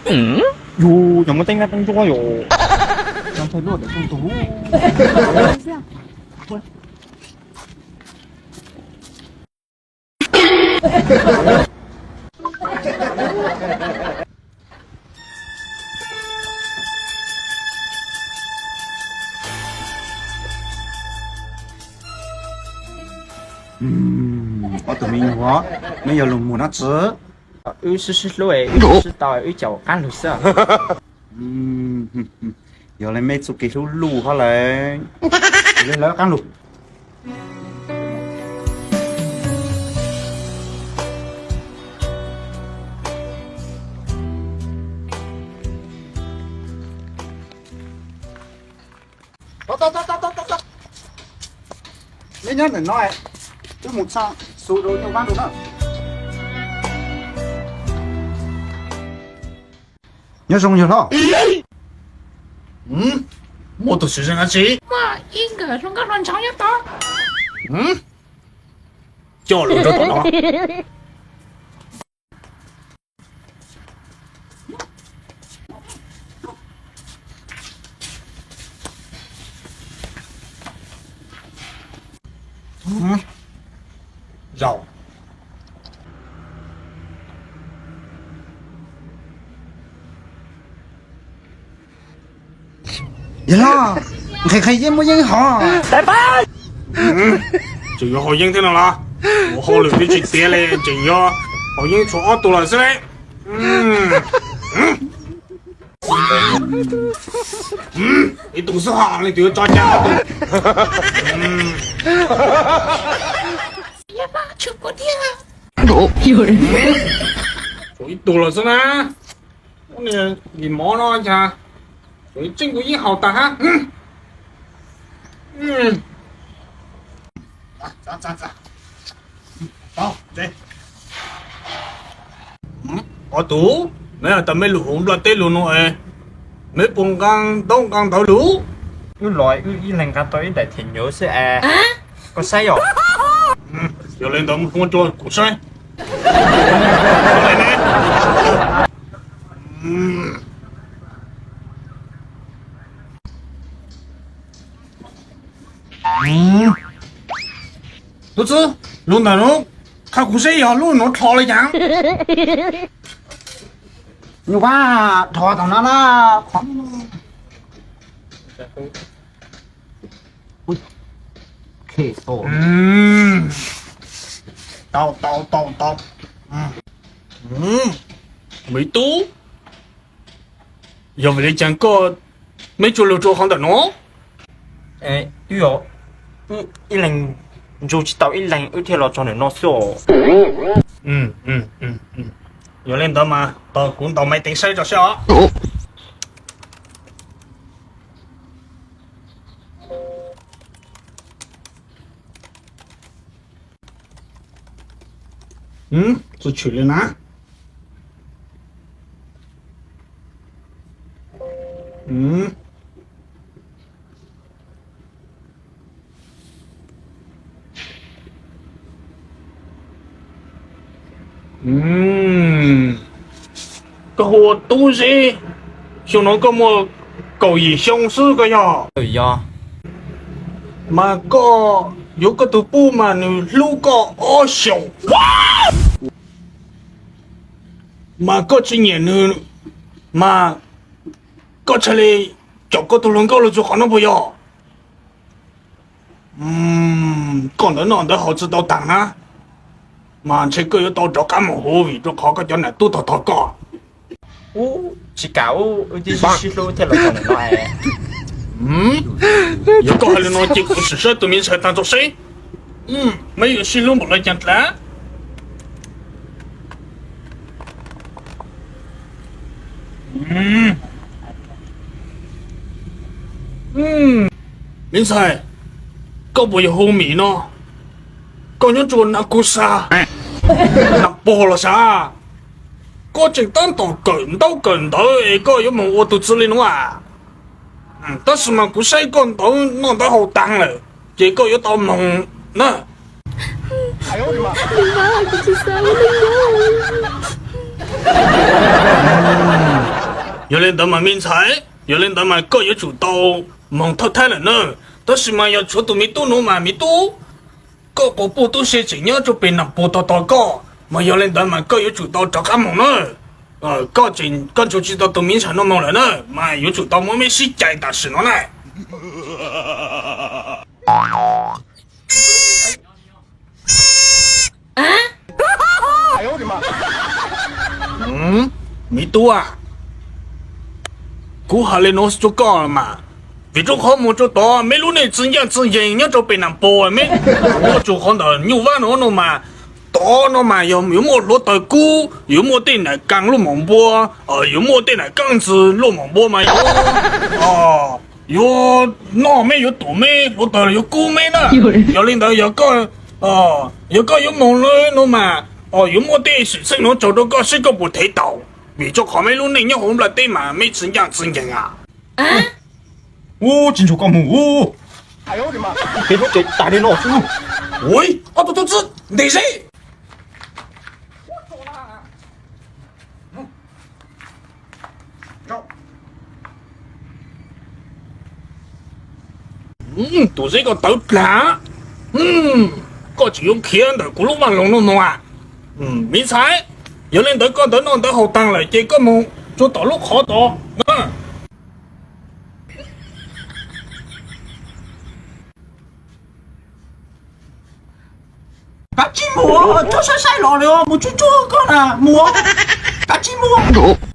Yus cov muaj teeb nab teeb ntsuab yus. Ob tug me nyuam, meb yog lus muag no tsi? Wb sib sib hlub, wb sib tau, wb caum qab lug xwb. Yog li meb txuj kev hlub luj hab lawm. Yog li lawv qab lug. Meb nyob ntawm no, wb mus tsa xu rau nyuj vab rau na. Nyob zoo yawg hlob. Muaj tus xwm zeej dab tsi? Muaj ib nkawm hluas nkauj hluas ntshav nyob tod. Coj lawv rau tom no. Zaum. Yog los, nqhis qhov yeeb muab yeeb hov. Tseem yuav haus yeeb thiab no los? Ua hauj lwm twb tsis tiav li tseem yuav haus yeeb tshuav ob tug lawm xwb ne. Ib tug xwb ho leej twg yuav tso cai ob tug. Tshuav ib tug lawm xwb na. Vim mov no cas tseeb kuv yeej haus tag hab. Ob tug, meb has tas meb lug huv nplaj teb lug no es, meb puas nqaa ntaub nqaa ntawv lug? Wb los wb ib leeg nqaa tau ib daim them nyuv xwb es, koj saib os. Yog li ntawd muab rua kuv saib. Tub txwb, lug ntawm nuav qha kuv saib yog lub nuav dhos li cas. Nyuj vab dhos thaum no na. Tau, tau, tau, tau. Me tub, yog vim li cas koj, meb tsuas lug rua qhov ntawm no? Wb ib leeg ntsuj tsis tau ib leeg wb thiaj los txog ntawm no xwb os. Yog li ntawd mas tos kuv ntaus maiv teev saib tso saib os. Txhwm li na. Koj hu ua Tub Zeb, xyoo no koj muaj kaum yim xyoo xwb koj yog? Yog. Mas koj yuav koj tug puj mas nws hlub koj ob xyoos, mas koj tsis nyiam nws, mas koj txhaj li caum koj tug hluas nkauj lug txug qhov no puas yog? Koj ntawd noj ntawd haus tsis tau taag na, mas ntshe koj yuav tau rov qab moog huv vim rua qhov koj cov nam tub tog tog koj. Ub, tsis kam ub, wb twb sib hlub thiaj los txog ntawm no. Yog koj hais li no ces kuv sim saib tus me ntxhais taag tso seb meb yuav sib hlub npaum le caag dlav. Me ntxhais, koj puas yog hu Mim no? Koj nyob rua Nakusa, Napog los sav? Koj tseem tab tom kawm ntaub kawm ntawv es koj yuav moog ua tug txiv li nuav a? Tab sis mas kuv saib koj ntawv noj ntawv haus taag lawm, ces koj yuav tau moog na. Yog li ntawd mas me ntxhais, yog li ntawd mas koj yuav tsum tau moog thawj thaib lawm na. Tab sis mas yog tshuav tus me tub nuav mas me tub, koj quas puj tub se tseem nyob rua peg nam pug tos tos koj, mas yog li ntawd mas koj yuav tsum tau rov qab moog na. Koj tseem, koj tshuav tsi tau tus me ntxhais nuav moog lawm na, mas yuav tsum tau muab meb sib cais tam sim no na. Me tub a, kuv has le nuav rua koj mas, vim rua qhov moog rua tod meb lub neej txwg ncaaj txwg nceeg nyob rua peg nam pug, meb tuaj txug qhov ntawm nyuj vab nuav no mas, tod no mas yog yuav muaj hluav taws kub, yuav muaj tej nam kaas luaj mom npua, yuav muaj tej nam kaab ntxwg luaj mom npua mas yuav, yuav noj meb, yuav tum meb, hluav taws yuav kub meb na. Yog li ntawd yog koj, yog koj yuav moog le no mas, yuav muaj tej xwm txheej nuav tsaug rua koj seb koj puas thev tau, vim rua qhov meb lub neej nyob huv nplaj teb mas meb txwg ncaaj txwg nceeg a. Ub, tsis ntsug koj moog ub. Peb lub tsev tas li no xwb. Ua, ob tug tub txib, ntes seb. Tus zeb ko tawv dlaag, koj tseem yuav khiav ntawm kuv lub vaj loog nuav no a? Me ntxhais, yog li ntawd koj ntawv noj ntawv haus taag lawm ces koj moog rua tom lub qhov tod na. Kav tsij mus, tub saib saib los lawm, mus tsuag tsuag koj na, mus, kav tsij mus.